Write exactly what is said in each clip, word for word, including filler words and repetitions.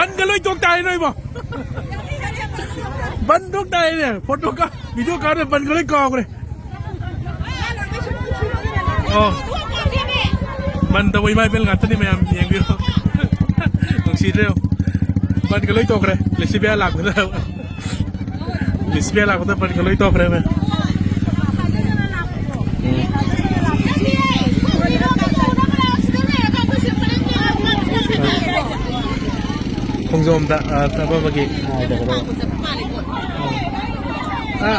ꯕꯟꯒ ꯂꯣꯏ ꯇꯣꯛ ꯇꯥꯔꯦ ꯅꯣꯏꯕꯣ꯫ ꯕꯟ ꯇꯣꯛ ꯇꯥꯔꯦꯅꯦ꯫ ꯐꯣꯇꯣ ꯀꯥꯞ-, ꯚꯤꯗꯤꯑꯣ ꯀꯥꯞꯅ ꯕꯟꯒ ꯂꯣꯏ ꯀꯥꯎꯈ꯭ꯔꯦ꯫ ꯑꯣ꯫ ꯕꯟ ꯇꯧꯕ ꯏꯃꯥ ꯏꯕꯦꯜ ꯉꯥꯛꯇꯅꯤ ꯃꯌꯥꯝ ꯌꯦꯡꯕꯤꯔꯣ꯫ ꯅꯨꯡꯁꯤꯗ꯭ꯔꯦ ꯌꯦꯡꯉꯣ꯫ ꯕꯟꯒ ꯂꯣꯏ ꯇꯣꯛꯈ꯭ꯔꯦ꯫ ꯂꯤꯁꯤꯕꯤꯌꯥ ꯂꯥꯛꯄꯗ꯫ ꯂꯤꯁꯤꯕꯤꯌꯥ ꯂꯥꯛꯄꯗ ꯕꯟꯒ ꯂꯣꯏ ꯇꯣꯛꯈ꯭ꯔꯦ ꯃꯌꯥꯝ꯫ ꯎꯝ꯫ ꯈꯣꯡꯖꯣꯝꯗ, ꯑ, ꯊꯕꯛ ꯑꯃꯒꯤ ꯉꯥꯏꯗꯕꯗꯣ꯫ ꯑ꯫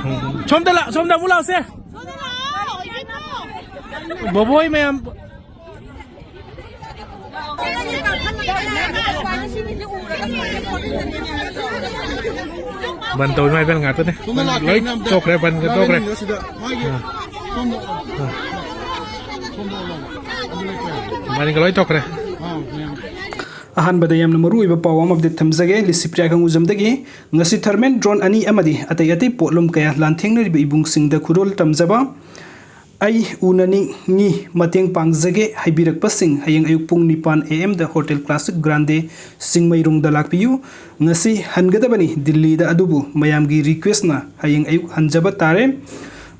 ꯎꯝ꯫ ꯁꯣꯝꯗ ꯂꯥ-, ꯁꯣꯝꯗ ꯑꯃꯨꯛ ꯂꯥꯛꯑꯣꯁꯦ꯫ ꯕꯣꯕꯣꯏ ꯃꯌꯥꯝ꯫ ꯕꯟ ꯇꯧꯔꯤ ꯃꯥꯏ ꯕꯦꯜ ꯉꯥꯛꯇꯅꯦ꯫ ꯁꯣꯝꯗ ꯂꯥꯛꯀꯦ, ꯂꯣꯏ ꯑꯝꯇ꯫ ꯇꯣꯛꯈ꯭ꯔꯦ, ꯕꯟꯒ ꯇꯣꯛꯈ꯭ꯔꯦ꯫ ꯁꯤꯗ ꯃꯥꯒꯤ ꯑꯥ꯫ ꯁꯣꯝꯗ, ꯁꯣꯝꯗ ꯂꯥꯛꯑꯣ꯫ ꯑꯗꯨ ꯂꯩꯇ꯭ꯔꯦ꯫ ꯕꯟꯒ ꯂꯣꯏ ꯇꯣꯛꯈ꯭ꯔꯦ꯫ ꯑꯥ, ꯃꯌꯥꯝ꯫ ꯑꯍꯥꯟꯕꯗ ꯌꯥꯝꯅ ꯃꯔꯨꯑꯣꯏꯕ ꯄꯥꯎ ꯑꯃ ꯑꯞꯗꯦꯠ ꯊꯝꯖꯒꯦ꯫ ꯂꯤꯁꯤꯄ꯭ꯔꯤꯌꯥ ꯀꯪꯒꯨꯖꯝꯗꯒꯤ ꯉꯁꯤ ꯊꯔꯃꯦꯟ ꯗ꯭ꯔꯣꯟ ꯑꯅꯤ ꯑꯃꯗꯤ ꯑꯇꯩ ꯑꯇꯩ ꯄꯣꯠꯂꯨꯝ ꯀꯌꯥ ꯂꯥꯟꯊꯦꯡꯅꯔꯤꯕ ꯏꯕꯨꯡꯁꯤꯡꯗ ꯈꯨꯗꯣꯜ ꯇꯝꯖꯕ꯫ ꯑꯩ ꯎꯅꯅꯤꯡꯉꯤ, ꯃꯇꯦꯡ ꯄꯥꯡꯖꯒꯦ ꯍꯥꯏꯕꯤꯔꯛꯄꯁꯤꯡ ꯍꯌꯦꯡ ꯑꯌꯨꯛ ꯄꯨꯡ ꯅꯤꯄꯥꯟ A M ꯗ ꯍꯣꯇꯦꯜ ꯀ꯭ꯂꯥꯁꯤꯛ ꯒ꯭ꯔꯥꯟꯗꯦ ꯆꯤꯡꯃꯩꯔꯣꯡꯗ ꯂꯥꯛꯄꯤꯌꯨ꯫ ꯉꯁꯤ ꯍꯟꯒꯗꯕꯅꯤ ꯗꯤꯜꯂꯤꯗ, ꯑꯗꯨꯕꯨ ꯃꯌꯥꯝꯒꯤ ꯔꯤꯀ꯭ꯋꯦꯁꯅ ꯍꯌꯦꯡ ꯑꯌꯨꯛ ꯍꯟꯖꯕ ꯇꯥꯔꯦ꯫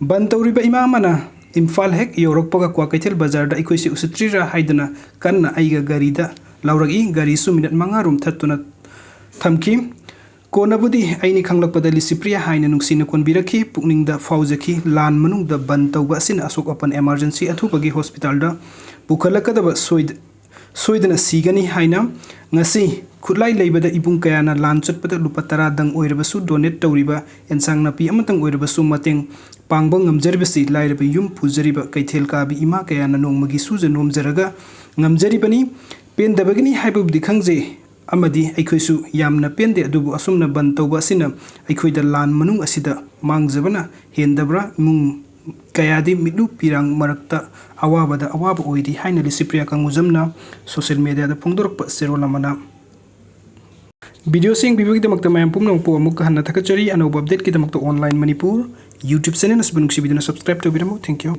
ꯕꯟ ꯇꯧꯔꯤꯕ ꯏꯃꯥ ꯑꯃꯅ ꯏꯝꯐꯥꯜ ꯍꯦꯛ ꯌꯧꯔꯛꯄꯒ ꯀ꯭ꯋꯥꯀꯩꯊꯦꯜ ꯕꯖꯥꯔꯗ ꯑꯩꯈꯣꯏꯁꯦ ꯎꯁꯤꯠꯇ꯭ꯔꯤꯔꯥ ꯍꯥꯏꯗꯨꯅ ꯀꯟꯅ ꯑꯩꯒ ꯒꯥꯔꯤꯗ ꯂꯧꯔꯛꯏ꯫ ꯒꯥꯔꯤꯁꯨ ꯃꯤꯅꯠ ꯃꯉꯥ ꯔꯣꯝ ꯊꯠꯇꯨꯅ ꯊꯝꯈꯤ꯫ ꯀꯣꯟꯅꯕꯨꯗꯤ ꯑꯩꯅꯤ ꯈꯪꯂꯛꯄꯗ ꯂꯤꯁꯤꯄ꯭ꯔꯤꯌꯥ ꯍꯥꯏꯅ ꯅꯨꯡꯁꯤꯅ ꯀꯣꯟꯕꯤꯔꯛꯈꯤ꯫ ꯄꯨꯛꯅꯤꯡꯗ ꯐꯥꯎꯖꯈꯤ꯫ ꯂꯥꯟ ꯃꯅꯨꯡꯗ ꯕꯟ ꯇꯧꯕ ꯑꯁꯤꯅ ꯑꯁꯣꯛ ꯑꯄꯟ emergency ꯑꯊꯨꯕꯒꯤ ꯍꯣꯁꯄꯤꯇꯥꯜꯗ ꯄꯨꯈꯠꯂꯛꯀꯗꯕ ꯁꯣꯏꯗ-, ꯁꯣꯏꯗꯅ ꯁꯤꯒꯅꯤ ꯍꯥꯏꯅ ꯉꯁꯤ ꯈꯨꯠꯂꯥꯏ ꯂꯩꯕꯗ ꯏꯕꯨꯡ ꯀꯌꯥꯅ ꯂꯥꯟ ꯆꯠꯄꯗ ꯂꯨꯄꯥ ꯇꯔꯥꯗꯪ ꯑꯣꯏꯔꯕꯁꯨ donate ꯇꯧꯔꯤꯕ, ꯑꯦꯟꯁꯥꯡ ꯅꯥꯄꯤ ꯑꯃꯇꯪ ꯑꯣꯏꯔꯕꯁꯨ ꯃꯇꯦꯡ ꯄꯥꯡꯕ ꯉꯝꯖꯔꯤꯕꯁꯤ ꯂꯥꯏꯔꯕ ꯌꯨꯝ ꯄꯨꯖꯔꯤꯕ ꯀꯩꯊꯦꯜ ꯀꯥꯕꯤ ꯏꯃꯥ ꯀꯌꯥꯅ ꯅꯣꯡꯃꯒꯤ ꯁꯨꯖ ꯅꯣꯝꯖꯔꯒ ꯉꯝꯖꯔꯤꯕꯅꯤ꯫ ꯄꯦꯟꯗꯕꯒꯤꯅꯤ ꯍꯥꯏꯕꯕꯨꯗꯤ ꯈꯪꯖꯩ, ꯑꯃꯗꯤ ꯑꯩꯈꯣꯏꯁꯨ ꯌꯥꯝꯅ ꯄꯦꯟꯗꯦ, ꯑꯗꯨꯕꯨ ꯑꯁꯨꯝꯅ ꯕꯟ ꯇꯧꯕ ꯑꯁꯤꯅ ꯑꯩꯈꯣꯏꯗ ꯂꯥꯟ ꯃꯅꯨꯡ ꯑꯁꯤꯗ ꯃꯥꯡꯖꯕꯅ ꯍꯦꯟꯗꯕ꯭ꯔꯥ? ꯏꯃꯨꯡ ꯀꯌꯥꯗꯤ ꯃꯤꯠꯂꯨ ꯄꯤꯔꯥꯡ ꯃꯔꯛꯇ ꯑꯋꯥꯕꯗ ꯑꯋꯥꯕ ꯑꯣꯏꯔꯤ ꯍꯥꯏꯅ ꯂꯤꯁꯤꯄ꯭ꯔꯤꯌꯥ ꯀꯪꯒꯨꯖꯝꯅ social media ꯗ ꯐꯣꯡꯗꯣꯔꯛꯄ ꯆꯦꯔꯣꯜ ꯑꯃꯅ꯫ ꯚꯤꯗꯤꯑꯣꯁꯤ ꯌꯦꯡꯕꯤꯕꯒꯤꯗꯃꯛꯇ ꯃꯌꯥꯝ ꯄꯨꯝꯅꯃꯛꯄꯨ ꯑꯃꯨꯛꯀ ꯍꯟꯅ ꯊꯥꯒꯠꯆꯔꯤ꯫ ꯑꯅꯧꯕ update ꯀꯤꯗꯃꯛꯇ Online Manipur YouTube channel ꯑꯁꯤꯕꯨ ꯅꯨꯡꯁꯤꯕꯤꯗꯨꯅ subscribe ꯇꯧꯕꯤꯔꯝꯃꯨ꯫ Thank you꯫